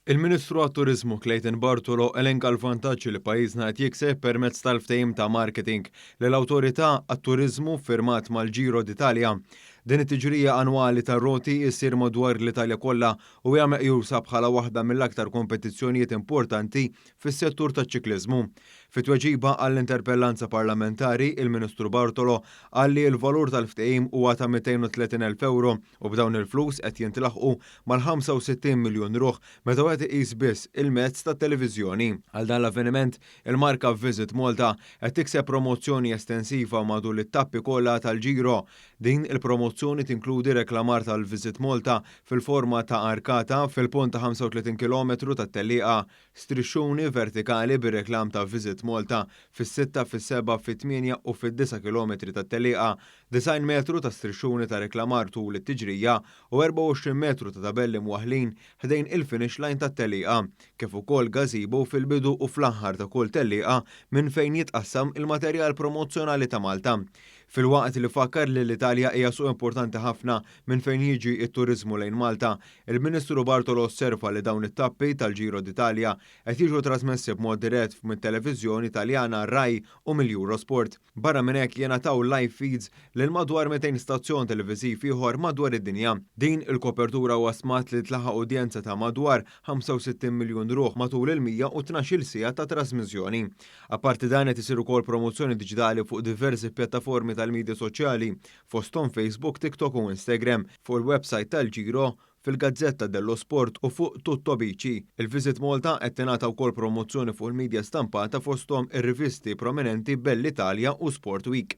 Il-Ministru għat-Turiżmu Clayton Bartolo elenka l-vantaġġi li pajjiżna qed jikseb permezz tal-ftehim ta' marketing li l-Awtorità għat-Turiżmu ffirmat mal-Giro d'Italia. Din it-tiġrija annwali tar-roti issir madwar l-Italja kollha u hija meqjusa bħala waħda mill-aktar kompetizzjonijiet importanti fis-settur taċ-ċikliżmu. Fi tweġiba għall-interpellanza parlamentari, il-Ministru Bartolo qal li l-valur tal-ftehim huwa ta' 230,000 ewro u b'dawn il-flus qed jintlaħqu mal-65 miljun ruħ meta wieħed iqis biss il-mezz tat-televiżjoni. Għal dan l-avveniment, il-marka Visit Malta qed tikseb promozzjoni estensiva matul it-tappi kollha tal-Giro. Din il-promozzjoni tinkludi reklamar tal-Visit Malta fil-forma ta' arkata fil-punt ta' 35 kilometru tat-tellieqa, strixxuni vertikali bir-reklam ta' Visit Malta fis-sitta, fis-seba', fit-tmienja u fid-disa' kilometri tat-tellieqa, 90 metru ta' strixxuni ta' reklamar tul it-tiġrija u 24 metru ta' tabelli mwaħħlin ħdejn il-finish line tat-tellieqa, kif ukoll gazebo fil-bidu u fl-aħħar ta' kull tellieqa minn fejn jitqassam il-materjal promozzjonali ta' Malta. Filwaqt li fakkar li l-Italja hija suq importanti ħafna minn fejn jiġi t-turiżmu lejn Malta, il-Ministru Bartolo osserva li dawn it-tappi tal-Giro d'Italia qed jiġu trasmessi b'mod dirett mit-televiżjoni Taljana Rai u mill-Eurosport. Barra minn hekk jingħataw live feeds lil madwar 200 stazzjon televiżiv ieħor madwar id-dinja. Din il-kopertura huwa stmat li tlaħaq udjenza ta' madwar 65 miljun ruħ matul il-112-il siegħa ta' trasmissjoni. Apparti dan qed isir ukoll promozzjoni diġitali fuq diversi pjattaformi tal-midja soċjali, fosthom Facebook, TikTok u Instagram, fuq il-websajt tal-Giro, fil-Gazzetta dello Sport u fuq Tutto Bici. Il-Visit Malta qed tingħata wkoll promozzjoni fuq il-midja stampata fosthom ir-rivisti prominenti Bell'Italia u Sport Week.